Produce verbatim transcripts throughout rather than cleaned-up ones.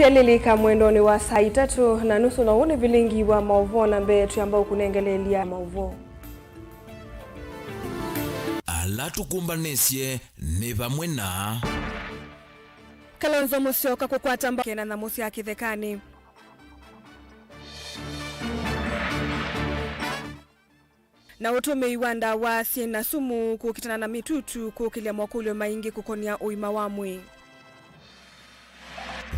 Yalilika mwendonĩ wa saa itatũ na nusu, na ũũ nĩ vilingi wa maũvoo, na mbee twĩamba ũkũnengeleelya maũvoo. Ala tũkũmbanĩsye nĩ vamwe na Kalonzo Musyoka kũkwata mba kena nyamũ sya kĩthekanĩ. Na ũtũmĩi wa ndawa syĩ na sumu kũkitana na mĩtutu kũkĩlya makũlyo maingĩ kũkonĩa ũima wa mwĩĩ.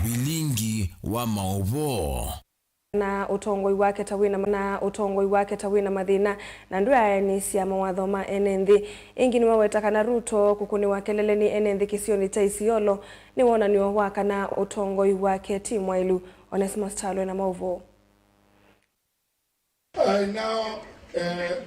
Vilingi wa maũvoo. Na ũtongoi wake ta wĩna, na ũtongoi wake ta wĩna mathĩna, na ndwĩaanĩsya mawatho ma ene nthĩ. Ĩngĩ nĩwaweta kana Ruto kũkũnĩwa kelele nĩ ene nthĩ kĩsionĩ kya Isiolo nĩ wonany'o wa kana ũtongoi wake ti mwaĩlu. Onesmus Kyalo na maũvoo. I now, uh,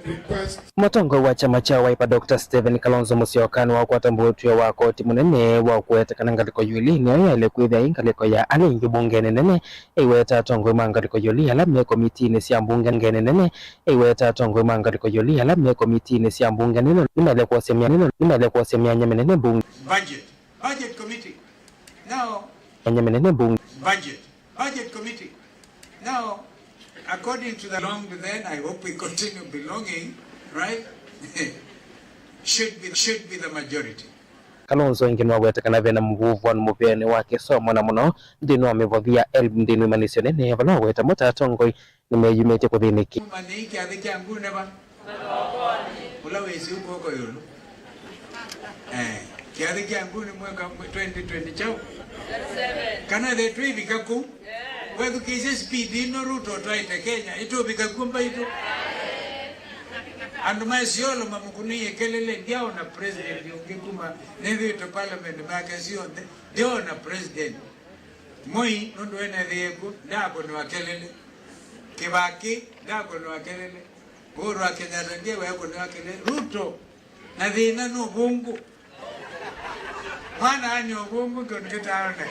request. Mũtongoi wa kyama kya Wiper, Doctor Stephen Kalonzo Musyoka, nĩwakwata mbũtw'e wa koti mũnene wa kũweta kana ngalĩko yu ĩlĩ nĩyo yaĩle kwĩthĩa ĩ ngalĩko ya ala aingĩ mbungenĩ nene. Aiweta atongoi ma ngalĩko yu ĩlĩ ala me komitiinĩ sya mbunge nene, aiweta atongoi ma ngalĩko yu ĩlĩ ala me komitiinĩ sya mbunge nene nĩmaĩle kwosya mya-, nene nĩmaĩle kwosya myanya mĩnene mbunge. Budget. Budget committee. Now, myanya mĩnene mbunge. Budget. Budget committee. Now, according to the long, then I hope we continue belonging, right? Should be, should be the majority. Kalonzo ĩngĩ nĩwaweta kana ve na mũvũvũanu mũvĩanĩ wa kĩsomo, na mũno nthĩnĩ wa mĩvothi ya HELB nthĩnĩ wa imanyĩsyo nene, vala waweta mo ta atongoi nĩmeyumĩtye kũthĩnĩkĩwa. Manyai kyathĩ kya ngune va? Ũla wĩsĩ ũkw'oko ĩũlũ. Eh, kyathĩ kya ngune mwaka twenty twenty kyaũ? Kana the twĩvika kũu? Wethukĩĩsye speed ĩno Ruto ũtwaĩte Kenya, ĩtũvika kw'o mbaitũ? Andũ ma Isiolo mamũkũnĩie kelele, ndyaona president ũngĩ kuma nĩthĩĩtwe parliament myaka syonthe, ndyaona president. Moi nũndũ enethĩie kw'o, ndakũnĩwa kelele. Kĩvakĩ, ndakũnĩwa kelele. Uhuru wa Kenyatta ndiwe akũnĩwa kelele. Ruto, na thĩna nĩ ũvũngũ. Mwana ani ũvũngũ kĩndũ kĩtaoneka.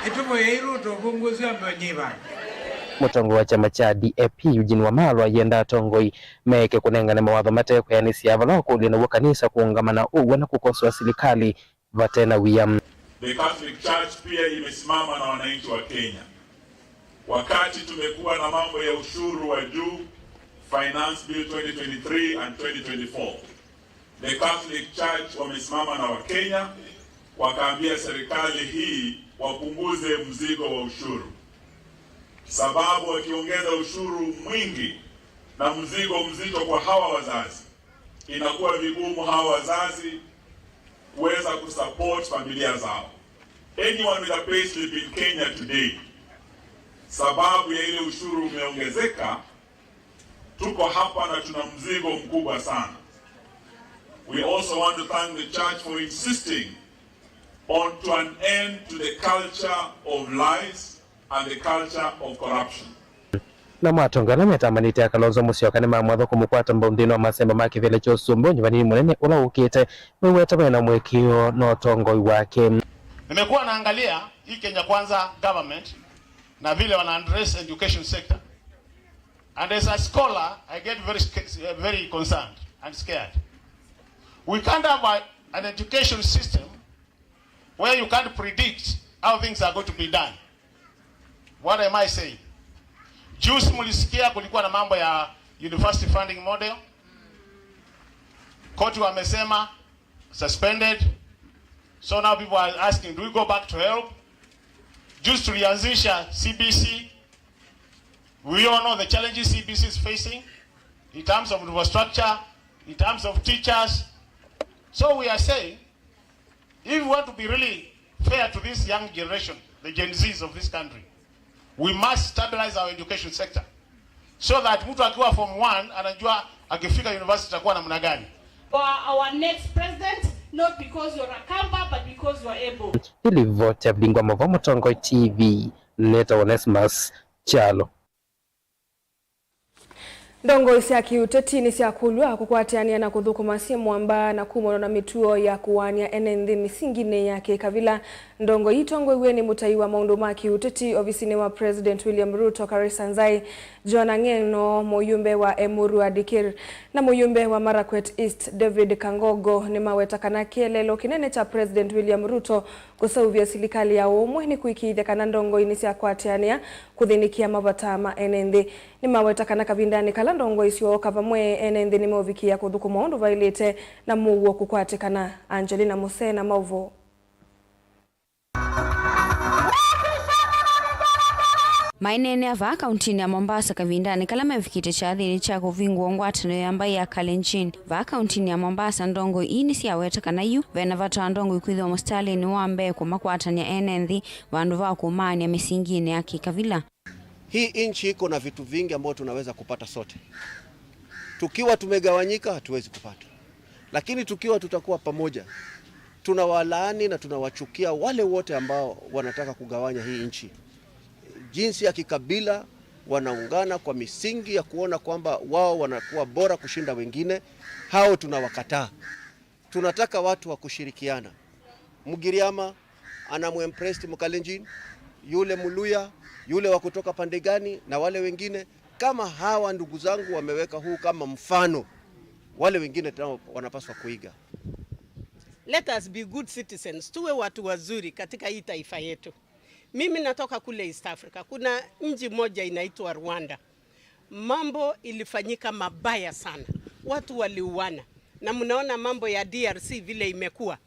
Ĩtũmũyei Ruto ũvũngũ ũsu ambe ũnyivane. Mũtongoi wa kyama kya D A P, Eugene Wamalwa, ayenda atongoi meke kũnengane mawatho mate kwĩanĩsya vala wakũlya naw'o kanisa kũũngama na ũw'o na kũkosoa silikalĩ vate na wia. The Catholic Church pia imesimama na wananchi wa Kenya. Wakati tumekuwa na mambo ya ushuru wa juu, Finance Bill twenty twenty-three and twenty twenty-four, the Catholic Church wamesimama na Wakenya, wakaambia serikali hii wapunguze mzigo wa ushuru. Sababu wakiongeza ushuru mwingi na mzigo mzito kwa hawa wazazi, inakuwa vigumu hawa wazazi kuweza kusupport familia zao. Anyone with a payslip in Kenya today, sababu ya ile ushuru umeongezeka, tuko hapa na tuna mzigo mkubwa sana. We also want to thank the church for insisting on to an end to the culture of lies and the culture of corruption. Namo atongoi ala metambanĩte na Kalonzo Musyoka nĩmamwatha kũmũkwata mbau nthĩnĩ wa masemba ma kĩvĩla kya ũsumbĩ ũnyuvanĩnĩ mũnene ũla ũkĩte, maiweta mena mũĩkĩĩo na ũtongoi wake. Nimekuwa naangalia hii Kenya Kwanza government na vile wana address education sector. And as a scholar, I get very sca-, very concerned and scared. We can't have a, an education system where you can't predict how things are going to be done. What am I saying? Juzi mlisikia kulikuwa na mambo ya university funding model. Koti wamesema suspended. So now people are asking, do we go back to HELB? Juzi tulianzisha C B C. We all know the challenges C B C is facing in terms of infrastructure, in terms of teachers. So we are saying, if we want to be really fair to this young generation, the Gen Zs of this country, we must stabilize our education sector so that mtu akiwa form one anajua akifika university atakuwa namna gani. For our next president, not because you're a camper, but because you're able. Nĩ livoti ya vilingi wa maũvoo Mũtongoi T V, nĩtawa Onesmus Kyalo. Ndongoi sya kĩũteti nĩsyakũlw'a kũkwatĩanĩa na kũthũkũma syĩ mũamba na kumana na mĩtuo ya kũaany'a ene nthĩ mĩsinginĩ ya kĩkavila. Ndongoi itongoew'e nĩ mũtai wa maũndũ ma kĩũteti ovisinĩ wa President William Ruto, Karisa Nzai, John Ang'eno, mũyumbe wa Emuru wa Dikir, na mũyumbe wa Marakwet East, David Kangogo, nĩmaweta kana kĩeleelo kĩnene kya President William Ruto kũseũvya silikalĩ ya ũmwe nĩ kũĩkĩĩthya kana ndongoi nĩsyakwatĩanĩa kũthĩnĩkĩa mavata ma ene nthĩ. Nĩmaweta kana kavindanĩ kala ndongoi syooka vamwe, ene nthĩ nĩmeũvikĩĩa kũthũkũma ũndũ vaĩlĩte na mũuo kũkwatĩkana. Angelina Musena, maũvoo. Maineenea vaa kauntinĩ ya Mombasa kavindanĩ kala mevikĩte kyathĩnĩ kya kũvingũa ngwatanĩo ya mbaĩ ya Kalenjin. Vaa kauntinĩ ya Mombasa, ndongoi ii nĩsyaweta kana yu vena vata wa ndongoi kwĩthĩwa mũsitalĩnĩ wa mbee kũmakwatany'a ene nthĩ vandũ va kũmaany'a mĩsinginĩ ya kĩkavila. Hii nchi iko na vitu vingi ambavyo tunaweza kupata sote. Tukiwa tumegawanyika, hatuwezi kupata. Lakini tukiwa tutakuwa pamoja, tunawalaani na tunawachukia wale wote ambao wanataka kugawanya hii nchi. Jinsi ya kikabila, wanaungana kwa misingi ya kuona kwamba wao wanakuwa bora kushinda wengine, hao tunawakataa. Tunataka watu wa kushirikiana. Mgiriama anamwimpress Mkalenjin, yule Mluya, yule wa kutoka pande gani, na wale wengine. Kama hawa ndugu zangu wameweka huu kama mfano, wale wengine nao wanapaswa kuiga. Let us be good citizens, tuwe watu wazuri katika hii taifa yetu. Mimi natoka kule East Africa. Kuna nchi moja inaitwa Rwanda. Mambo ilifanyika mabaya sana. Watu waliuana. Na mnaona mambo ya D R C vile imekuwa.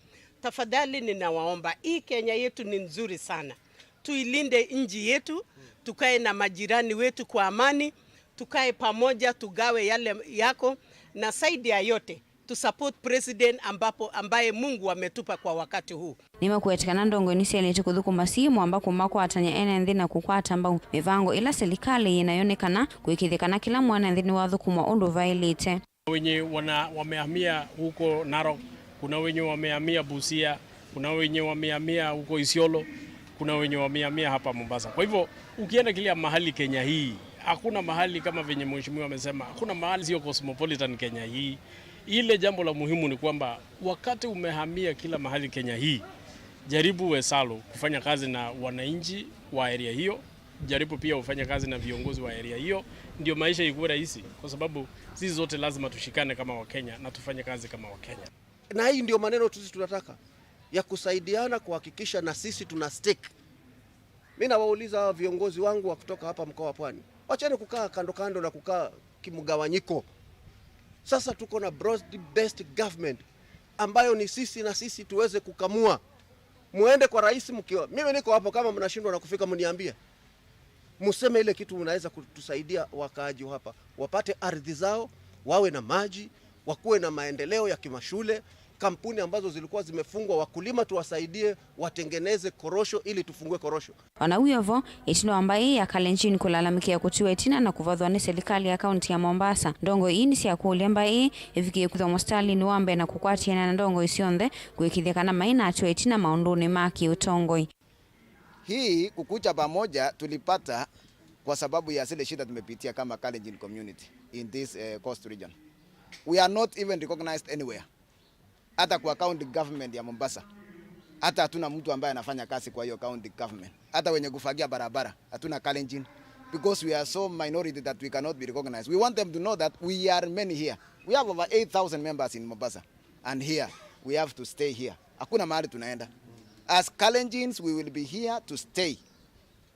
Tafadhali ninawaomba, hii Kenya yetu ni nzuri sana. Tuilinde nchi yetu, tukae na majirani wetu kwa amani, tukae pamoja, tugawe yale yako, na zaidi ya yote, tu support president ambapo, ambaye Mungu ametupa kwa wakati huu. Nĩmakwete kana ndongoi nĩsyaĩlĩte kũthũkũma syĩ mwamba kũmakwatany'a ene nthĩ na kũkwata mbau mĩvango ĩla silikalĩ yĩ nayo nĩ kana kũĩkĩĩthya kana kĩla mwene nthĩ nĩwathũkũma ũndũ vaĩlĩte. Wenye wana-, wamehamia huko Narok, kuna wenye wamehamia Busia, kuna wenye wamehamia huko Isiolo, kuna wenye wamehamia hapa Mombasa. Kwa hivyo, ukienda kila mahali Kenya hii, hakuna mahali, kama venye mheshimiwa amesema, hakuna mahali sio cosmopolitan Kenya hii. Ile jambo la muhimu ni kwamba wakati umehamia kila mahali Kenya hii, jaribu wezalo kufanya kazi na wananchi wa area hiyo, jaribu pia ufanye kazi na viongozi wa area hiyo, ndio maisha ikuwe rahisi, kwa sababu sisi zote lazima tushikane kama Wakenya na tufanye kazi kama Wakenya. Na hii ndio maneno sisi tunataka, ya kusaidiana kuhakikisha na sisi tuna stake. Mi nawauliza hawa viongozi wangu wa kutoka hapa mkoa wa Pwani, wacheni kukaa kando kando na kukaa kimgawanyiko. Sasa tuko na broad based government ambayo ni sisi na sisi tuweze kukamua. Muende kwa rais mkiwa, mimi niko hapo, kama mnashindwa na kufika mniambie. Museme ile kitu unaweza kutusaidia wakaaji wa hapa, wapate ardhi zao, wawe na maji, wakuwe na maendeleo ya kimashule, kampuni ambazo zilikuwa zimefungwa, wakulima tuwasaidie watengeneze korosho ili tufungue korosho. Ona wĩ o vo, ĩtina wa mbaĩ ya Kalenjin kũlalamĩkĩa kũtiwa ĩtina na kũvathwa nĩ silikalĩ ya kaunti ya Mombasa, ndongoi ii nĩsyakũlya mbaĩ ĩĩ ĩvikĩe kwĩthwa mũsitalĩnĩ wa mbee na kũkwatĩana na ndongoi syonthe kũĩkĩĩthya kana mainaatiwa ĩtina maũndũnĩ ma kĩũtongoi. Hii kukuja pamoja tulipata kwa sababu ya zile shida tumepitia kama Kalenjin community in this, eh, coast region. We are not even recognized anywhere. Hata kwa county government ya Mombasa, hata hatuna mtu ambaye anafanya kazi kwa hiyo county government. Hata wenye kufagia barabara, hatuna Kalenjin, because we are so minority that we cannot be recognized. We want them to know that we are many here. We have over eight thousand members in Mombasa, and here we have to stay here. Hakuna mahali tunaenda. As Kalenjins, we will be here to stay.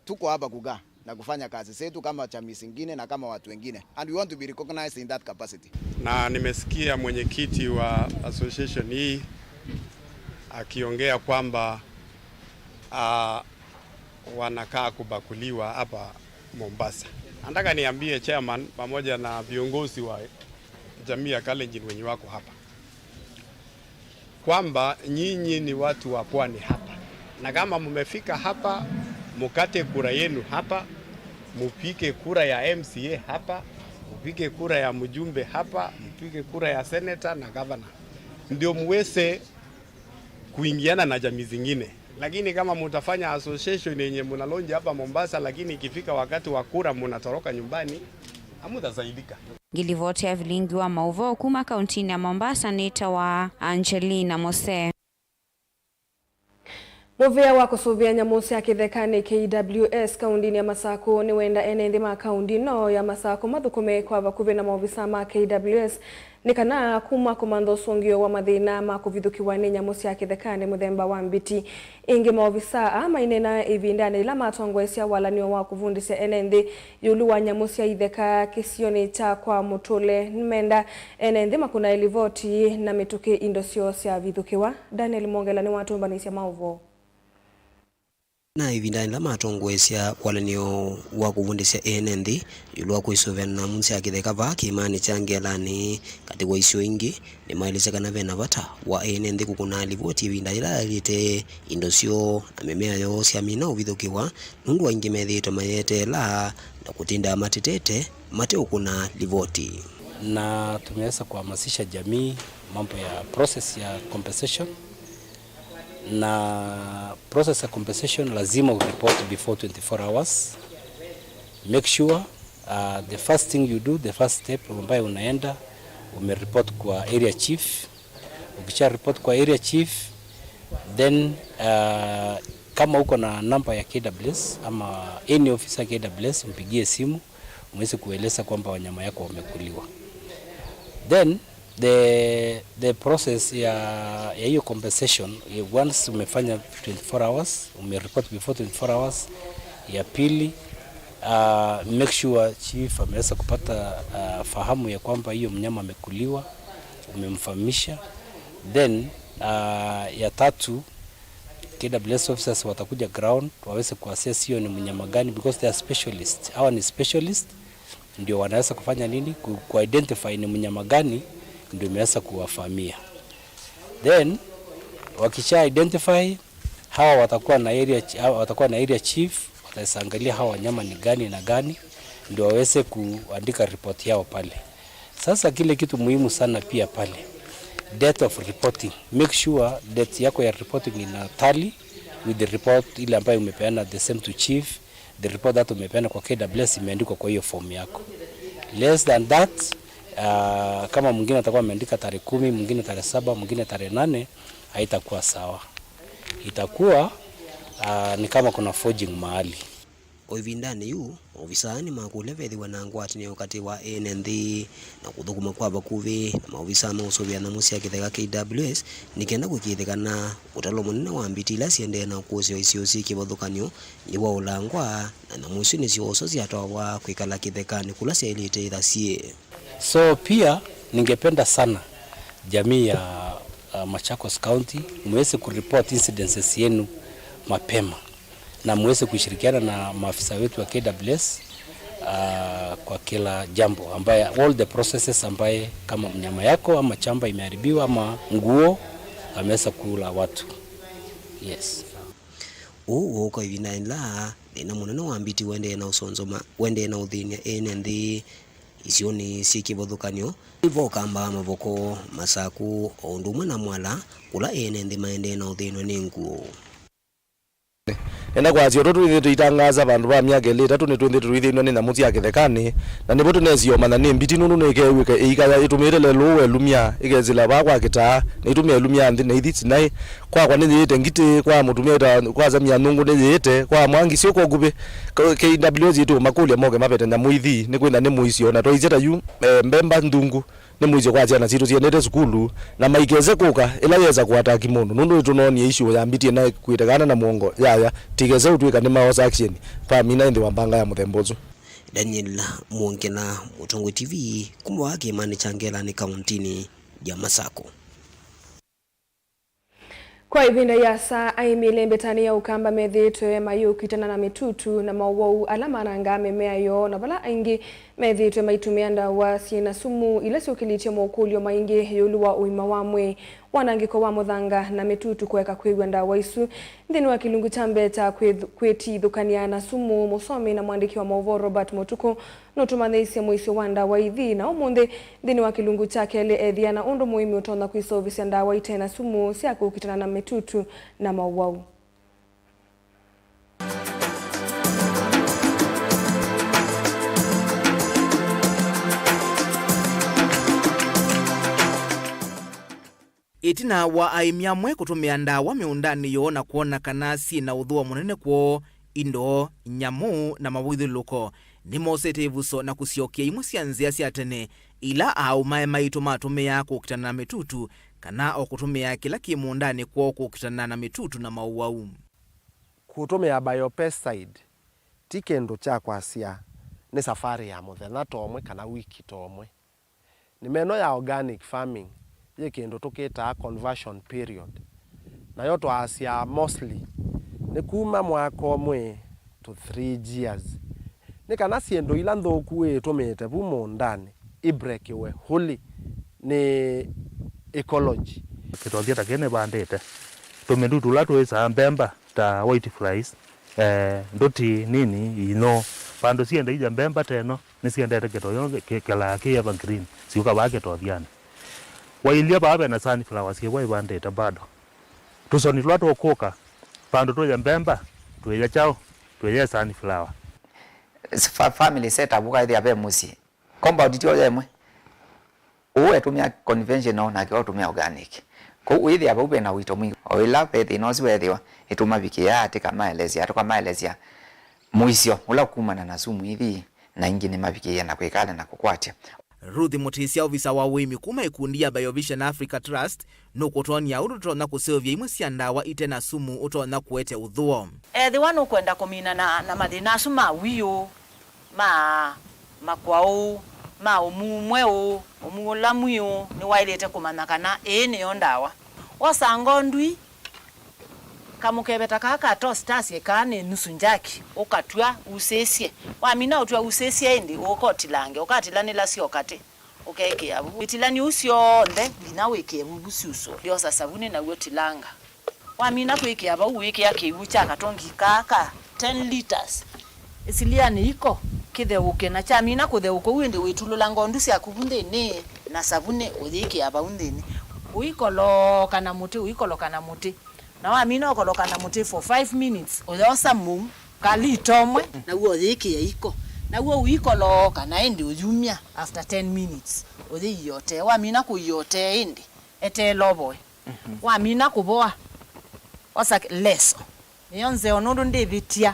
Tuko hapa kukaa na kufanya kazi zetu kama jamii zingine na kama watu wengine, and we want to be recognized in that capacity. Na nimesikia mwenyekiti wa association hii akiongea kwamba, ah, wanakaa kubakuliwa hapa Mombasa. Nataka niambie chairman pamoja na viongozi wa jamii ya Kalenjin wenye wako hapa kwamba nyinyi ni watu wa pwani hapa, na kama mmefika hapa, mukate kura yenu hapa, mupige kura ya M C A hapa, mupige kura ya mjumbe hapa, mupige kura ya senator na governor, ndio muweze kuingiana na jamii zingine. Lakini kama mutafanya association yenye muna launch hapa Mombasa, lakini ikifika wakati wa kura munatoroka nyumbani, hamutasaidika. Ngilivoti ya vilingi wa maũvoo kuma kauntinĩ ya Mombasa nĩtawa Angelina Mose. Mũvĩa wa kũsũvĩa nyamũ sya kĩthekanĩ, K W S, kaũndĩnĩ ya Masakũ nĩwenda ene nthĩ ma kaũndĩ ĩno ya Masakũ mathũkũme kwa vakuvĩ na maovisaa ma K W S nĩ kana kuma kũmantha ũsũngĩo wa mathĩna ma kũvithũkĩwa nĩ nyamũ sya kĩthekanĩ mũthemba wa mbiti. Ĩngĩ, maovisaa aa maineena ĩvindanĩ yĩla matongoesya walanĩo wa kũvundĩsya ene nthĩ ĩũlũ wa nyamũ sya itheka kĩsionĩ kya kwa Mũtũle. Nĩmenda ene nthĩ makũnae livoti na mĩtũkĩ indo syoo syavithũkĩwa. Daniel Mwongela nĩwatũmbanĩsya maũvoo. Na ĩvindanĩ yĩla matongoesya walanĩo wa kũvundĩsya ene nthĩ ĩũlũ wa kwĩsũvĩa na nyamũ sya kĩtheka vaa kĩĩmanĩ kya Ngelanĩ, katĩ wa isio ingĩ, nĩmaelesya kana ve na vata wa ene nthĩ kũkũna livoti ĩvinda yĩla yaĩlĩte indo syoo na mĩmea yoo syamina ũvithũkĩwa, nũndũ aingĩ methĩĩtwe mayeteela na kũtindaa matetete mateũkũna livoti. Na tumeweza kuhamasisha jamii mambo ya process ya compensation. Na process ya compensation lazima ureport before twenty-four hours. Make sure, uh, the first thing you do, the first step ambayo unaenda, umereport kwa area chief. Ukisha report kwa area chief, then, uh, kama uko na namba ya K W S ama any officer ya K W S, mpigie simu, mweze kueleza kwamba wanyama yako wamekuliwa. Then the, the process ya, ya hiyo compensation, eh, once umefanya twenty-four hours, umereport before twenty-four hours. Ya pili, uh, make sure chief ameweza kupata, uh, fahamu ya kwamba hiyo mnyama amekuliwa, umemfahamisha. Then, uh, ya tatu, K W S officers watakuja ground waweze kuassess hiyo ni mnyama gani, because they are specialist. Hawa ni specialist, ndio wanaweza kufanya nini? Ku, kuidentify ni mnyama gani ndio imeweza kuwafahamia. Then wakisha identify, hawa watakuwa na area ch-, hawa watakuwa na area chief, wataweza angalia hawa wanyama ni gani na gani, ndio waweze kuandika report yao pale. Sasa kile kitu muhimu sana pia pale, date of reporting. Make sure date yako ya reporting ina tally with the report ile ambayo umepeana the same to chief, the report that umepeana kwa K W S imeandikwa kwa hiyo form yako. Less than that, uh, kama mwingine atakuwa ameandika tarehe kumi, mwingine tarehe saba, mwingine tarehe nane, haitakuwa sawa. Itakuwa, uh, ni kama kuna forging mahali. O ĩvindanĩ yu, maovisaa nĩmakũlya vethĩwe na ngwatanĩo katĩ wa ene nthĩ na kũthũkũma kwa vakuvĩ na maovisaa ma ũsũvĩa nyamũ sya kĩtheka K W S nĩ kenda kũĩkĩĩthya kana ũtalo mũnene wa mbiti ila siendee na ũkũsĩ wa isio syĩ kĩvathũkany'o nĩwaũlangwa na nyamũ isu nĩsyooswa syatwawa kwĩkala kĩthekanĩ kũla syaĩlĩte ĩtha syĩ. So pia ningependa sana jamii ya, uh, Machakos County muweze kureport incidences yenu mapema na muweze kushirikiana na maafisa wetu wa K W S, uh, kwa kila jambo ambaye, all the processes ambaye kama mnyama yako ama shamba imeharibiwa ama nguo ameweza kula watu. Yes. Ũu wooka ĩvinda ĩla thĩna mũnene wa mbiti ũendee na ũsonzoma, ũendee na ũthĩny'a ene nthĩ isionĩ syĩ kĩvathũkany'o, nĩvo Kamba, Mavoko, Masaku, o ũndũ ũmwe na Mwala, kũla ene nthĩ maendee na ũthĩnw'a nĩ nguũ. Nenda kwasya ũtũ twĩthĩĩtwe tũitangaasa vandũ va myaka ĩlĩ ĩtatũ nĩtwĩthĩĩtwe tũithĩnw'a nĩ nyamũ sya kĩthekanĩ, na nĩvo tũnesie ũmanya nĩ mbiti nũndũ nĩkeew'ĩka ĩikaya ĩtũmĩĩte lelũ ũelumya, ĩkesĩla vaa kwa kĩtaa, na itũmĩa ĩlumya nthĩ na ithi sinaĩ. Kwakwa nĩyĩĩte ngitĩ, kwa mũtumĩa ĩta, kwa Samia Nũngũ nĩyĩĩte, kwa Mwangi syũko nguvĩ. K-, K W S yĩtũũmakũlya moke mavete nyamũ ithi, nĩkwĩtha nĩ mũisyo, na twaisye ta yu, eh, mbemba nthungu, nĩ mũisyo kwa syana sitũ siendete sukulu, na maikese kũka ĩla yesa kũataki mũndũ, nũndũ nĩtũnoonie issue ya mbiti ĩna ĩkuĩte kana na mũongo yaya, tikese ũtw'ĩka nĩmaosa action, vamina ĩnthĩ wa mbanga ya mũthemba ũsu. Daniel Mwongela, Mũtongoi T V, kuma vaa kĩĩmanĩ kya Ngelanĩ kaũntinĩ ya Masakũ. Kwa ĩvinda yĩasa, aĩmi ĩlembetanĩ ya Ũkamba methĩĩtwe mayĩũkitana na mĩtutu na maũwau ala manangaa mĩmea yoo, na vala aingĩ methĩĩtwe maitũmĩa ndawa syĩ na sumu, ila syũkĩlĩtye mokũlyo maingĩ ĩũlũ wa ũima wa mwĩĩ, wanangĩko wa mũthanga, na mĩtutu kũeka kwĩw'a ndawa isu. Nthĩnĩ wa kĩlungu kya mbee kya kwĩth-, kwĩtithũkany'a na sumu, mũsomi na mũandĩki wa maũvoo Robert Mũtukũ nũtũmanyĩisye mũisyo wa ndawa ithi, na ũmũnthĩ, nthĩnĩ wa kĩlungu kya kelĩ, ethĩa na ũndũ mũĩmi ũtonya kwĩseũvĩsya ndawa ite na sumu sya kũkitana na mĩtutu na maũwau. Ĩtina wa aĩmi amwe kũtũmĩa ndawa mĩũndanĩ yoo na kwona kana syĩ na ũthũa mũnene kwoo, indo, nyamũ, na mawĩthyũlũlũko, nĩmosete ĩvuso na kũsyokia imwe sya nzĩa sya tene ila aaũmae maitũ matũmĩaa kũkitana na mĩtutu, kana o kũtũmĩa kĩla kĩ mũũndanĩ kwoo kũkitana na mĩtutu na maũwau. Kũtũmĩa biopesticide ti kĩndũ kya kwasya nĩ safarĩ ya mũthenya ta ũmwe kana wiki ta ũmwe. Nĩma ĩno ya organic farming yĩ kĩndũ tũkĩtaa conversion period, nayo twaasya mostly nĩ kuma mwaka ũmwe to three years, nĩ kana syĩndũ ila nthũku wĩtũmĩĩte vu mũũndanĩ ibrekiwe wholly nĩ ecology. Kĩtothya ta kĩĩ nĩvandĩte tũmĩtutu tũla tũĩsaa mbemba ta white flies, eh, ndũti nini, inyũ. Vandũ syenda ija mbemba ta ĩno, nĩsyendete kĩtothya kĩ-, kĩlaa kĩ evergreen, syũka vaa kĩtothyani. Wailya vaa vena sunflower syĩvo ivandĩte bado. Tũsoni tũla tũkũka, vandũ tũya mbemba, twĩya kyaũ, twĩya sunflower. Fa-, family setup ũkaĩthĩa ve mũsyĩ. Compound ti o ya ĩmwe. Ũũ etũmĩa conventional, nake ũtũmĩa organic. Kwoou wĩthĩa vau ve na ũito mwingĩ. O ĩla ve thĩna ũsu weethĩwa, ĩtũmavikĩaa, tũkamaelesya, tũkamaelesya mũisyo ũla ũkumana na sumu ithi, na ingĩ nĩmavikĩie na kwĩkala na kũkwatya. Ruth Mũtĩsya, ovisa wa ũĩmi kuma ĩkundi ya Biovision Africa Trust, nũkũtwony'a ũndũ tũtonya kũseũvya imwe sya ndawa ite na sumu ũtonya kũete ũthũo. Ethĩwa nũkwenda kũminana na mathĩna asu ma wiũ, ma makwaũ, ma ũmuu mweũ, ũmuu ũla mwiũ, nĩwaĩlĩte kũmanya kana ĩĩ nĩyo ndawa. Wosa ngondui, kamũkeve ta kaa ka toss tasye kaa nĩ nusu njaki, ũkatw'a usĩsye. Wamina ũtw'a usĩsye ĩndĩ, ũka ũtilange, ũkatilanĩlasya o katĩ, ũkekĩa vu. Wĩtilan'ye ũu syonthe nginya wĩkĩe vuvu syusũe. Lyosa savunĩ naw'o tilanga. Wamina kwĩkĩa vau, wĩkĩa kĩw'ũ kya katongi kaa ka ten litres ĩsilianĩ iko kĩtheũke, na kyamina kũtheũka ũu ĩndĩ wĩtulũla ngondu syaku vu nthĩnĩ na savunĩ ũyĩkĩa vau nthĩnĩ. Ũikoloka na mũtĩ, ũikoloka na mũtĩ, na wamina ũkoloka na mũtĩ for five minutes, ũyosa mũu ka lita ũmwe, naw'o ũyĩkĩa iko, naw'o ũikoloka na ĩndĩ ũyumya after ten minutes, ũyĩiotee. Wamina kũiotee ĩndĩ, eteela ũvoe. Mhm. Wamina kũvoa, osa leso. Nĩyo nzeo nũndũ ndĩvĩtya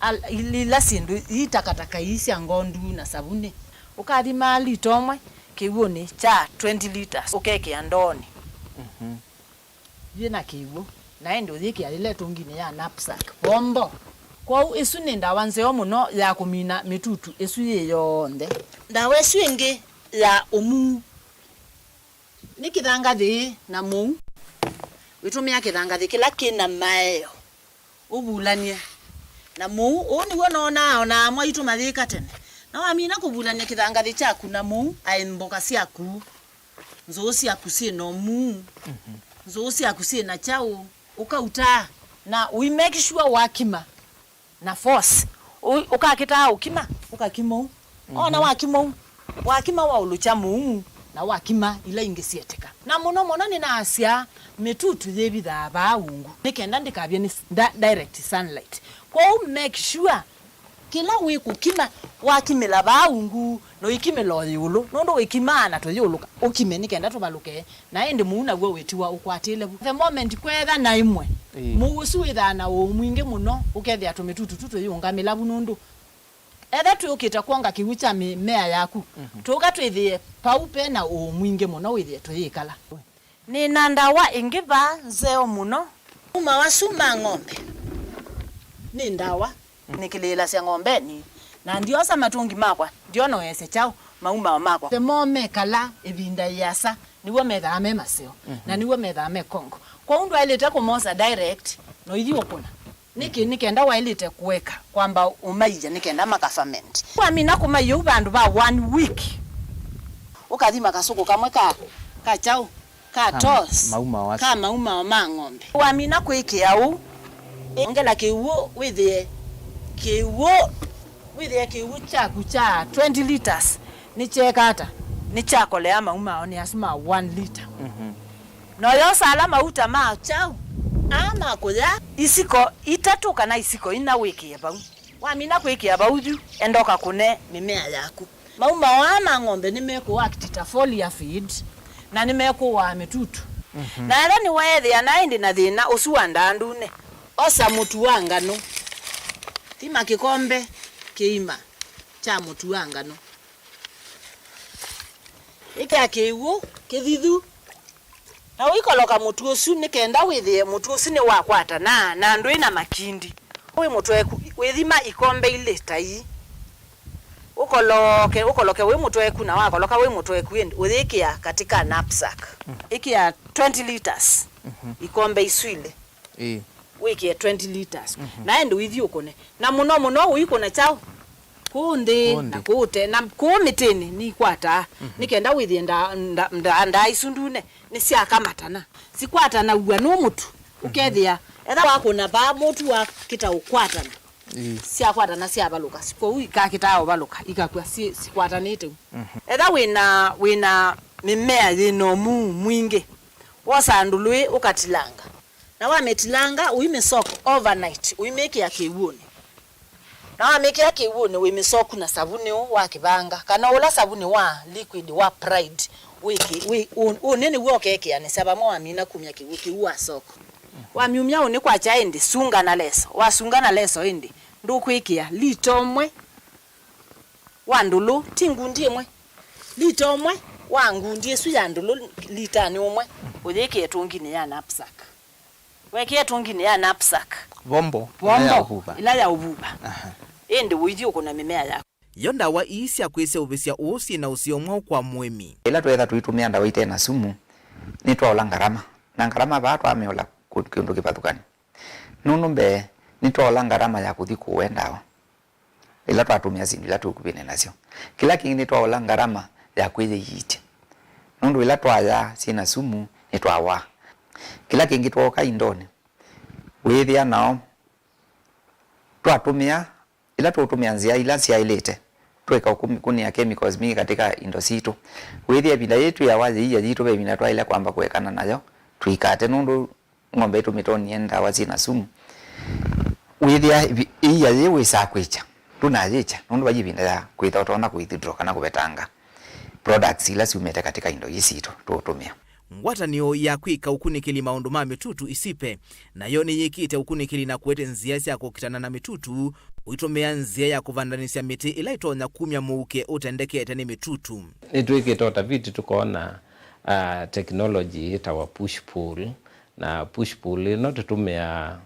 al-, il-, ila syĩndũ ii takataka ii sya ngondu na savunĩ. Ũkathima lita ũmwe kĩw'ũnĩ kya twenty litres, ũkekĩa ndoonĩ. Mhm. Yĩ na kĩw'ũ, na ĩndĩ ũyĩkĩa yĩla ĩtũnginĩ ya knapsack. Vombo. Kwoou ĩsu nĩ ndawa nzeo mũno ya kũmina mĩtutu ĩsu yĩ yonthe. Ndawa ĩsu ĩngĩ ya ũmuu. Nĩ kĩthangathĩ na mũu. Wĩtũmĩa kĩthangathĩ kĩla kĩ na maeo, ũvulany'e na mũu. Ũu nĩw'o noonaa o na amwe aitũ mayĩka tene. Na wamina kũvulany'a kĩthangathĩ kyaku na mũu, aĩ mboka syaku, nzũũ syaku syĩ na ũmuu, nzũũ syaku syĩ na kyaũ, ũkautaa na ũi make sure wakima. Na force. Ũ-, ũkakĩtaa ũkima, ũkakima ũu. Ona wakima ũu, wakima waũlũkya mũu, na wakima ila ingĩ syetĩka. Na mũno mũno nĩnaasya mĩtutu yĩvithaa vaa ungu, nĩ kenda ndĩkavye nĩ s-, da-, direct sunlight. Kwoou make sure kĩla wĩkũkima, wakimĩla vaa ungu, na ũikimĩla o ĩũlũ, nũndũ wĩkimaa na tũyĩũlũka, ũkime nĩ kenda tũvalũke. Na ĩndĩ mũu naw'o wĩtiwa ũkwatĩle vu. The moment kweetha na ĩmwe, ĩĩ, mũu ũsu wĩthaa na ũũ mwingĩ mũno, ũkethĩa tũmĩtutu tu tũyĩũngamĩla vu nũndũ etha twĩũkĩte kwonga kĩw'ũ kya mĩmea yaku, mhm, tũũka twĩthĩe pau pe na ũũ mwingĩ mũno wĩthĩe tũyĩkala. Nĩ na ndawa ĩngĩ vaa nzeo mũno. Mauma asu ma ng'ombe nĩ ndawa. Nĩkĩlĩĩlasya ng'ombenĩ, na ndyosa matũngi makwa, ndyonoesya kyaũ maumao makwa. Mo mekala ĩvinda yĩasa, nĩw'o methaa me maseo, mhm, na nĩw'o methaa me conk. Kwoou ndwaĩlĩte kũmosa direct, no ithi ũkũna. Nĩkĩ? Nĩ kenda waĩlĩte kũeka kwamba ũmaia nĩ kenda maka ferment. Wamina kũmaia ũu vandũ va one week, ũkathima kasũkũ kamwe ka, ka kyaũ? Ka toss. Maumao asu. Ka maumao ma ng'ombe. Wamina kwĩkĩa ũu, ongela kĩw'ũ wĩthĩe kĩw'ũ, wĩthĩe kĩw'ũ kyaku kya twenty litres nĩkyeeka ata? Nĩkyakolea maumaonĩ asu ma one litre. Mhm. Na ũyosa ala mauta ma kyaũ? Aa ma kũya. Isiko itatũ kana isiko ina wĩkĩe vau. Wamina kwĩkĩa vau yu, enda ũkakũne mĩmea yaku. Maumao aa ma ng'ombe nĩmekũact ta foliar feed, na nĩmekũaa mĩtutu. Na ethĩwa nĩweethĩa na ĩndĩ na thĩna ũsu wa ndaa ndune, osa mũtu wa nganũ. Thima kĩkombe kĩima kya mũtu wa nganũ. Ĩkĩa kĩw'ũ kĩthithu. Na ũikoloka mũtu ũsu nĩ kenda wĩthĩe mũtu ũsu nĩwakwatana na ndwĩ na makindi. Wĩ mũtweku, wĩthima ikombe ilĩ ta ii. Ũkoloke, ũkoloke wĩ mũtweku, na wakoloka wĩ mũtweku ĩndĩ, ũyĩkĩa katika knapsack. Ĩkĩa twenty liters, ikombe isu ilĩ. Ĩĩ. Wĩkĩe twenty liters. Na ĩndĩ ũithi ũkũne. Na mũno mũno ũikũna kyaũ? Kũũ nthĩ, kũũ na nthĩ, kũũ te, na kũũ mĩtĩnĩ nĩikwataa. Nĩ kenda wĩthĩe nda-, nda-, nda-, ndaa isu ndune nĩsyakamatana. Sikwatanaw'a nũ mũtu. Ũkethĩa, etha wakũna vaa mũtu wakĩta ũkwatana. Ĩĩ. Syakwatana syavalũka. Kwoou ikakĩtaa ũvalũka, ikakw'a si-, sikwatanĩte. Etha wĩna, wĩna mĩmea yĩna ũmuu mwingĩ, wosaa ndũlũ ĩ ũkatilanga. Na wamĩtilanga, ũimĩsoak overnight, ũimĩkĩa kĩw'ũnĩ. Na wamĩkĩa kĩw'ũnĩ, wĩmĩsoak na savunĩ ũũ wa kĩvanga, kana ũla savunĩ wa liquid wa Pride, wĩkĩ-, wĩ-, ũ-, ũnĩ nĩw'o ũkekĩanĩsya vamwe wamina kumya kĩw'ũ kĩu wa soak. Wamyumya ũnĩ kwakya ĩndĩ, sunga na leso. Wasunga na leso ĩndĩ, ndũkwĩkĩa lita ũmwe wa ndũlũ, ti ngundi ĩmwe, lita ũmwe wa ngundi ĩsu ya ndũlũ litanĩ ũmwe, ũyĩkĩe ĩtũnginĩ ya knapsack. Wekĩa ĩtũnginĩ ya knapsack. Vombo, ĩla ya, vombo, ũvuva, ĩla ya ũvuva. Aha. Ĩndĩ ũithi ũkũna mĩmea yaku. Yo ndawa ii sya kwĩseũvĩsya ũũ syĩ na ũseo mwaũ kwa mũĩmi? Ĩla tweetha tũitũmĩa ndawa ite na sumu, nĩtwaũla ngarama. Na ngarama vaa twamĩũla kũ-, kĩndũ kĩvathũkany'o. Nũndũ mbee, nĩtwaũla ngarama ya kũthi kũũe ndawa ĩla twatũmĩa syĩndũ ila twĩ ũkuvĩnĩ nasyo. Kĩla kĩngĩ nĩtwaũla ngarama ya kwĩyĩiitya. Nũndũ ĩla twayaa syĩ na sumu, nĩtwawaa. Kĩla kĩngĩ twooka indonĩ, wĩĩthĩa nao twatũmĩa, ĩla tũũtũmĩa nzĩa ila syaĩlĩte, twĩka ũkũnĩa chemicals mingĩ katika indo sitũ. Wĩthĩa ĩvinda yĩĩ twĩawa yĩia yitũ, ve ĩvinda twaĩle kwamba kũekana nayo, tũikate, nũndũ ng'ombe ĩtũmĩtonie ndawa syĩ na sumu. Wĩthĩa ĩia yĩĩ wĩsaa kwĩkya, ndũnayĩkya, nũndũ vai ĩvinda ya kwĩtha ũtonya kũithutũra kana kũvetanga products ila syumĩte katika indo ii sitũ tũũtũmĩa. Ngwatanĩo ya kwĩka ũkunĩkĩli maũndũ ma mĩtutu, ICIPE, nayo nĩyĩkĩte ũkunĩkĩli na kũete nzĩa sya kũkitana na mĩtutu, ũitũmĩa nzĩa ya kũvandanĩsya mĩtĩ ĩla ĩtonya kumya mũuke ũtendekete nĩ mĩtutu. Nĩtwĩkĩte ũtaviti tũkoona, ah, technology yĩtawa push pull, na push pull ĩno tũtũmĩaa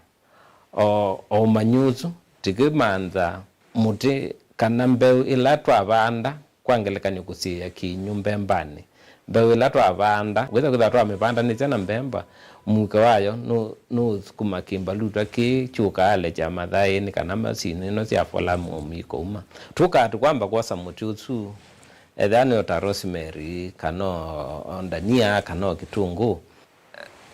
o, o ũmanyi ũsu, tũkĩmantha mũtĩ kana mbeũ ĩla twavanda, kwa ngelekany'o kũsiĩĩa kĩinyũ mbembanĩ. Mbeũ ĩla twavanda, wĩtha kwĩthĩwa twamĩvandanĩsya na mbemba, mũuke wayo nũ-, nũũsukuma kĩmbalutwa kĩĩ kyũkaa alekya mathaĩnĩ kana masinĩ ĩno sya fola mũomi ikouma. Tũkaa tũkwamba kwosa mũtĩ ũsu, ethĩwa nĩ o ta rosemary, kana o ndania, kana o kĩtũngũũ.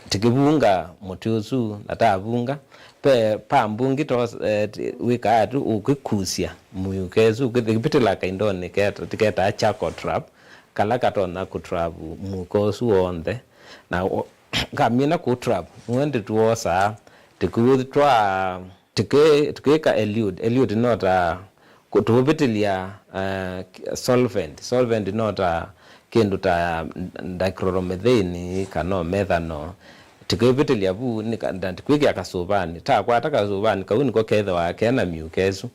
Tũkĩvunga mũtĩ ũsu, na tavunga, ve pambu ĩngĩ to-, eh, ti-, wĩkaa atĩ ũkĩkusya mũuke ũsu, ũkĩvĩtĩla kaindonĩ keta-, tũketaa charcoal trap, kala katonya kũtrap mũuke ũsu w'onthe. Na o-, kamina kũtrap, nĩwe ĩndĩ twosaa, tũkĩũtwaa, tũkĩ-, tũkĩka elute. Elute no ta kũ-, tũũvĩtĩlya, eh, solvent. Solvent no ta kĩndũ ta dichloromethane kana o methanol. Tũkĩvĩtĩlya vu, nĩ ka-, na tũkwĩkĩa kasũvanĩ. Takwata kasũvanĩ, kau nĩko kethĩawa kena myuka ĩsu.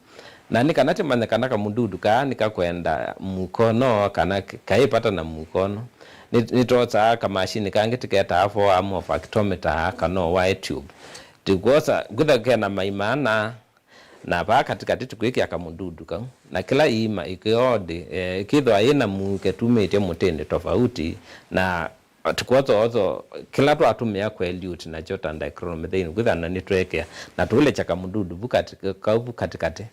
Na nĩ kana tũmanye kana kamũdudu kaa nĩkakwenda mũuko ũno kana k-, kaĩ vata na mũuko ũno. Nĩ, nĩtwosaa kamashini kangĩ tũketaa four arm of actometer kana o wire tube. Tũkwosa, kwĩthĩwa kena maima ana, na vaa katĩkatĩ tũkwĩkĩa kamũdudu kau, na kĩla iima ĩkĩondi, eh, ĩkĩthwa yĩ na mũuke tumĩtye mũtĩnĩ tofauti, na tũkwosa oso kĩla twatũmĩa kũelute nakyo ta dichloromethane, kwĩthana nĩtweekĩa, na tũũlekya kamũdudu vu katĩ-, kau vu katĩkatĩ,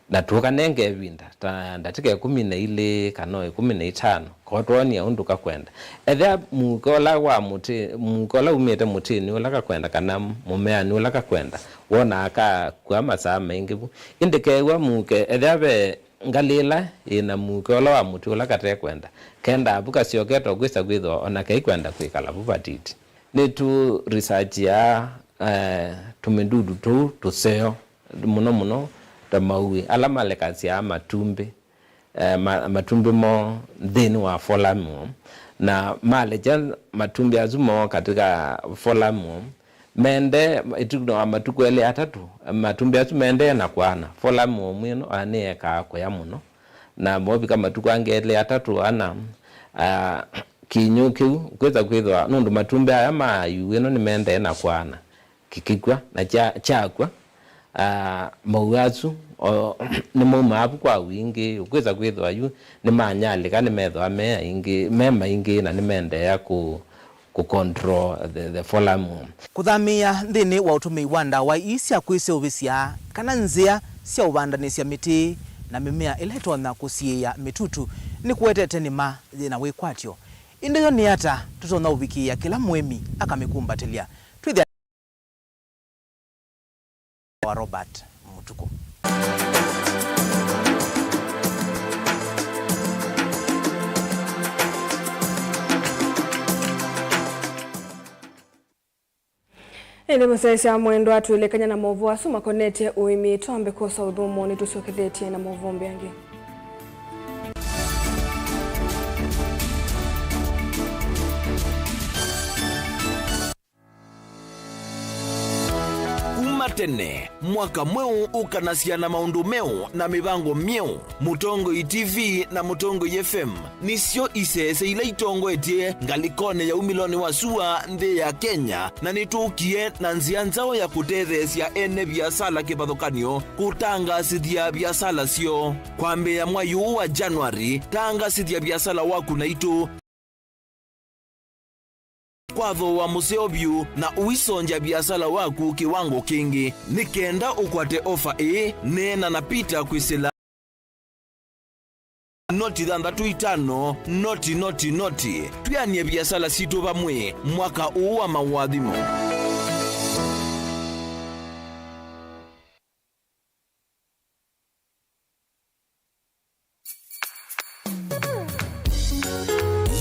na tũkanenga ĩvinda ta ndatĩka ĩkũmi na ilĩ kana o ĩkũmi na itano. Ko twonia ũndũ kakwenda. Ethĩa mũuke ũla wa mũtĩ, mũuke ũla umĩte mũtĩnĩ ũla kakwenda kana mũmeanĩ ũla kakwenda, wonaa kakua masaa maingĩ vu. Ĩndĩ keew'a mũuke, ethĩa ve ngalĩ ĩla yĩ na mũuke ũla wa mũtĩ ũla katekwenda, kendaa vu kasyokete o kwĩsa kwĩthĩwa o na kaikwenda kwĩkala vu vatiti. Nĩtũ researchĩaa, eh, tũmĩdudu tũu tũseo, mũno mũno ta maui ala malekasya matumbĩ. eh, ma-, matumbĩ moo nthĩnĩ wa four-arm worm, na malekya matumbĩ asu moo katika four-arm worm, mende ĩtukũ na matukũ elĩ atatũ, matumbĩ asu mendee na kwaana. Four-arm worm ĩno, ah, nĩyekaa kũya mũno, na movika matukũ angĩ elĩ atatũ ana, ah, kĩnyũ kĩu kwĩsa kwĩthwa, nũndũ matumbĩ aya ma yu ĩno nĩmendee na kwaana, kĩkĩkw'a, na kya-, kyakw'a, ah, maw'ũ asu, o, nĩmaumaa vu kwa wingĩ, ũkwĩsa kwĩthwa yu nĩmanyalĩka, nĩmethwa me aingĩ, me maingĩ, na nĩmendeea kũ-, kũ control the, the four-arm worm. Kũthamĩĩa nthĩnĩ wa ũtũmĩi wa ndawa ii sya kwĩseũvĩsya kana nzĩa sya ũvandanĩsya mĩtĩ na mĩmea ĩla ĩtonya kũsiĩĩa mĩtutu nĩkũetete nĩma yĩna wĩkwatyo. Ĩndĩ yo nĩ ata tũtonya ũvikĩĩa kĩla mũĩmi akamĩkumbatĩlya? Twĩthĩa wa Robert Mũtukũ. Ĩndĩ mũsyaĩĩsya mwendwa, twĩlekany'a na maũvoo asu makonetye ũĩmi, twambe kwosa ũthũmũo, nĩtũsyokethetye na maũvoo mbee angĩ. Kuma tene, mwaka mweũ ũkanasya na maũndũ meũ na mĩvango myeũ. Mũtongoi T V na Mũtongoi F M nĩsyo isese ila itongoetye ngalĩkonĩ ya umĩlonĩ wa sua nthĩ ya Kenya, na nĩtũkie na nzĩa nzaũ ya kũtetheesya ene viasala kĩvathũkany'o kũtangaasĩthya viasala syoo. Kwambĩĩa mwai ũũ wa January, tangaasĩthya viasala waku naitũ. Kwa thooa mũseo vyũ na ũisongya viasala waku kĩwango kĩngĩ. Nĩ kenda ũkwate ofa ĩĩ, neena na Peter kwĩsĩla noti thanthatũ itano, noti, noti, noti. Twĩanĩe viasala sitũ vamwe mwaka ũũ wa maũathimo.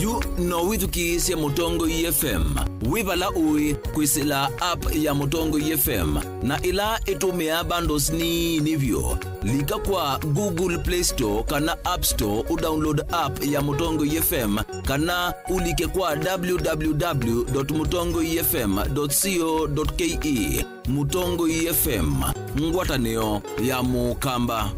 Yu no wĩthukĩĩsye Mũtongoi F M wĩ vala ũĩ kwĩsĩla app ya Mũtongoi F M, na ĩla ĩtũmĩaa bundles nini vyũ. Lika kwa Google Play Store kana App Store ũdownload app ya Mũtongoi F M, kana ũlike kwa W W W dot mũtongoi F M dot co dot K E. Mũtongoi F M, ngwatanĩo ya Mũkamba.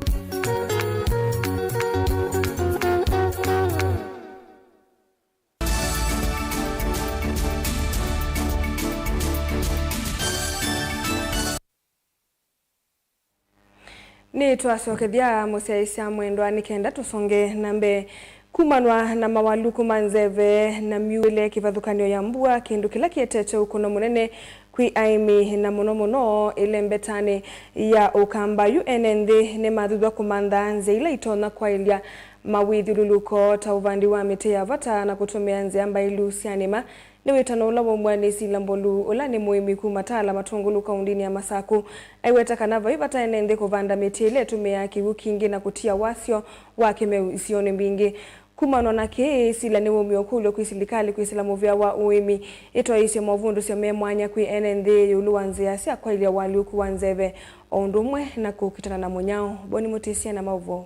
Nĩtwasokethya mũsyaĩĩsya mwendwa nĩ kenda tũsonge na mbee. Kumanwa na mawalũku ma nzeve na myuĩle kĩvathũkany'o ya mbua, kĩndũ kĩla kĩetete ũkũno mũnene kwĩ aĩmi, na mũno mũno ĩlembetanĩ ya Ũkamba. Yu ene nthĩ nĩmathuthw'a kũmantha nzĩa ila itonya kwaĩlya mawĩthyũlũlũko, ta ũvandi wa mĩtĩ ya vata na kũtũmĩa nzĩa mbaĩlu sya nĩma. Nĩ wĩtano ũla waumw'a nĩ Sila Mbolu, ũla nĩ mũĩmi kuma Tala Matũngũlũ kaũndĩnĩ ya Masakũ. Aiweta kana vai vata ene nthĩ kũvanda mĩtĩ ĩla ĩtũmĩaa kĩw'ũ kingĩ na kũtia wasyo wa kĩmeu isionĩ mbingĩ. Kumanwa na kĩĩ, Sila nĩwaumie ũkũlyo kwĩ silikalĩ kwĩsĩla mũvĩa wa ũĩmi ĩtwaĩĩsye movundũsyo me mwanya kwĩ ene nthĩ ĩũlũ wa nzĩa sya kwaĩlya ũalyũku wa nzeve, o ũndũ ũmwe na kũkitana na mũnyao. Boni Mũtĩsya na maũvoo.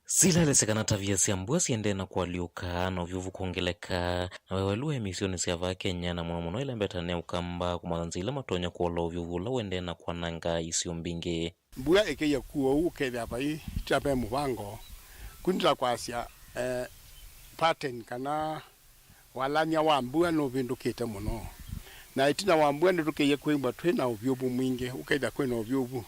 Sila elesya kana tavia sya mbua siendee na kũalyũka na ũvyũvu kwongeleka, na wewelu wa aĩmi isionĩ sya vaa Kenya, na mũno mũno ĩlembetanĩ ya Ũkamba, kũmantha nzĩa ila matonya kũola ũvyũvu ũla ũendee na kwananga isio mbingĩ. Mbua ĩkĩie kũũ ũu, ũkethĩa vai ta ve mũvango, kũndĩla kwasya, eh, pattern kana walany'a wa mbua nũvĩndũkĩte mũno, na ĩtina wa mbua nĩtũkĩie kwĩw'a twĩ na ũvyũvu mwingĩ, ũkethĩa kwĩ na ũvyũvu.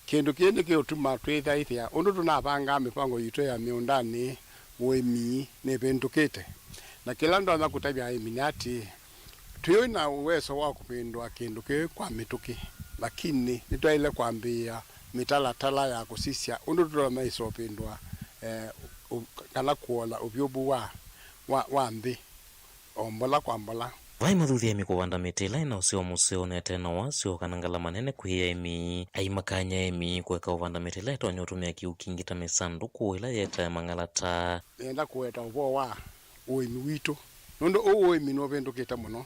Kĩndũ kĩĩ nĩkĩũtuma twĩthaĩthĩa ũndũ tũnavangaa mĩvango yitũ ya mĩũndanĩ, ũĩmi, nĩvĩndũkĩte. Na kĩla ndonya kũtavya aĩmi nĩ atĩĩ, twĩ na ũweso wa kũvĩndũa kĩndũ kĩĩ kwa mĩtũkĩ, lakini nĩtwaĩle kwambĩĩa mĩtalatala ya kũsisya ũndũ tũtonya ĩsa ũvĩndũa, eh, ũ-, kana kũola ũvyũvu wa, wa, wa nthĩ o mbola kwa mbola. Vai mathutha aĩmi kũvanda mĩtĩ ĩla ĩna ũseo mũseo na ĩte na wasyo kana ngalama nene kwĩ aĩmi. Aimakany'a aĩmi kũeka ũvanda mĩtĩ ĩla ĩtonya ũtũmĩa kĩw'ũ kingĩ ta mĩsandũkũ ĩla yetae mang'alata. Nĩenda kũweta ũvoo wa ũĩmi witũ, nũndũ ũũ ũĩmi nũvĩndũkĩte mũno.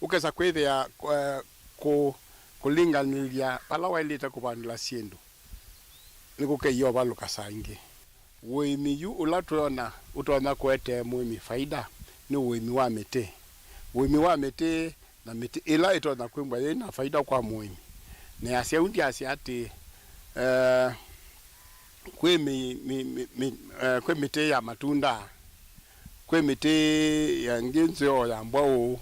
Ũkesa kwĩthĩa, eh, kũ-, kũlĩnganĩlya vala waĩlĩte kũvandĩla syĩndũ nĩkũkeyĩovalũka saa ingĩ. Ũĩmi yu ũla twĩona ũtonya kũetee mũĩmi faida nĩ ũĩmi wa mĩtĩ. Ũĩmi wa mĩtĩ na mĩtĩ ĩla ĩtonya kwĩw'a yĩ na faida kwa mũĩmi. Neasya ũu ndyasya atĩ, eh, kwĩ mĩ-, mĩ-, mĩ-, mĩ-, eh, kwĩ mĩtĩ ya matunda, kwĩ mĩtĩ ya ĩngĩ nzeo ya mbwaũ,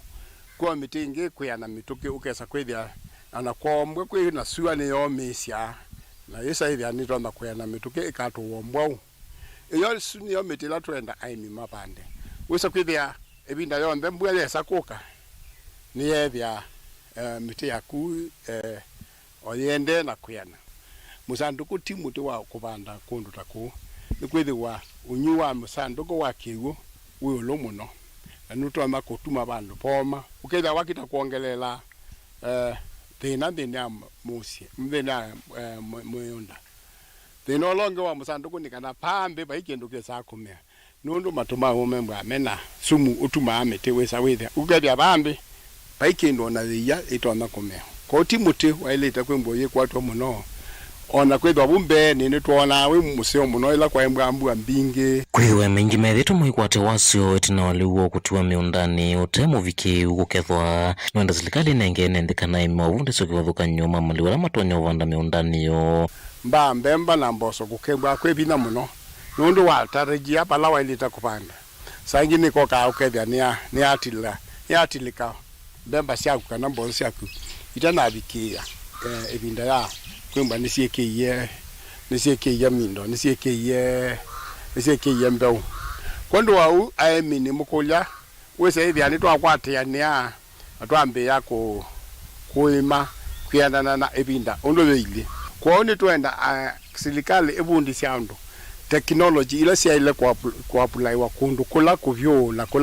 kwĩ o mĩtĩ ĩngĩ kwĩana mĩtũkĩ, ũkesa kwĩthĩa ona kwombwe kwĩ na sua nĩyomĩĩsya, na yĩsa ĩthĩa nĩtonya kwĩana mĩtũkĩ ĩkatũwa mbwaũ. Ĩyo, ĩsu nĩyo mĩtĩ ĩla twenda aĩmi mavande. Wĩsa kwĩthĩa ĩvinda yonthe mbua yesa kũka, nĩyeethĩa, eh, mĩtĩ yaku, eh, o yĩendee na kwĩana. Mũsandũkũ ti mũtĩ wa kũvanda kũndũ ta kũu, nĩkwĩthĩwa ũnyũ wa mũsandũkũ wa kĩw'ũ wĩ ĩũlũ mũno, na nũtonya kũtuma vandũ vooma, ũkethĩa wakita kwongeleela, eh, thĩna nthĩnĩ ya mũsyĩ, nthĩnĩ ya, eh, mũ-, mũũnda. Thĩna ũla ũngĩ wa mũsandũkũ nĩ kana vaa nthĩ vai kĩndũ kĩsaa kũmea, nũndũ matũ ma ũme mbwaa mena sumu ũtumaa mĩtĩ wĩsa wĩthĩa. Ũkethĩa vaa nthĩ vai kĩndũ ona yĩia ĩtonya kũmea. Kwoou ti mũtĩ waĩlĩte kwĩmbwa ũyĩkwatw'a mũno, ona kwĩthĩwa vu mbeenĩ nĩtwonaa wĩ mũseo mũno ĩla kwaĩ mbwaa mbua mbingĩ. Kwĩthĩwa maingĩ methĩĩtwe maikwatya wasyo ĩtina wa lĩu wa kũtiwa mĩũndanĩ ũte mũvikĩĩu kũkethwa, nĩwenda silikalĩ ĩnengee ene nthĩ kana aĩmi mavundĩswe kĩvathũkany'o ma malĩu ala matonya ũvanda mĩũndanĩ yoo. Mbaa, mbemba na mboso kũkembwa kwĩ vinya mũno nũndũ wa tarajia vala waĩlĩte kũvanda. Saa ingĩ nĩkokaa ũkethĩa nĩa-, nĩyatila-, nĩyatilĩka mbemba syaku kana mboso syaku itanavikĩĩa, eh, ĩvinda ya kwĩmbwa nĩsyĩkĩie, nĩsyĩkĩie mindo, nĩsyĩkĩie, nĩsyĩkĩie mbeũ. Kwondũ wa ũu, aĩmi nĩmũkũlya wĩsa ĩthĩa nĩtwakwatĩanĩa na twambĩĩa kũ-, kũĩma kwĩanana na ĩvinda ũndũ yĩilyĩ. Kwoou nĩtwenda, a, silikalĩ ĩvundĩsye andũ teknoloji ila syaĩle kũapu-, kũapulaiwa kũndũ kũla kũvyũ na kũla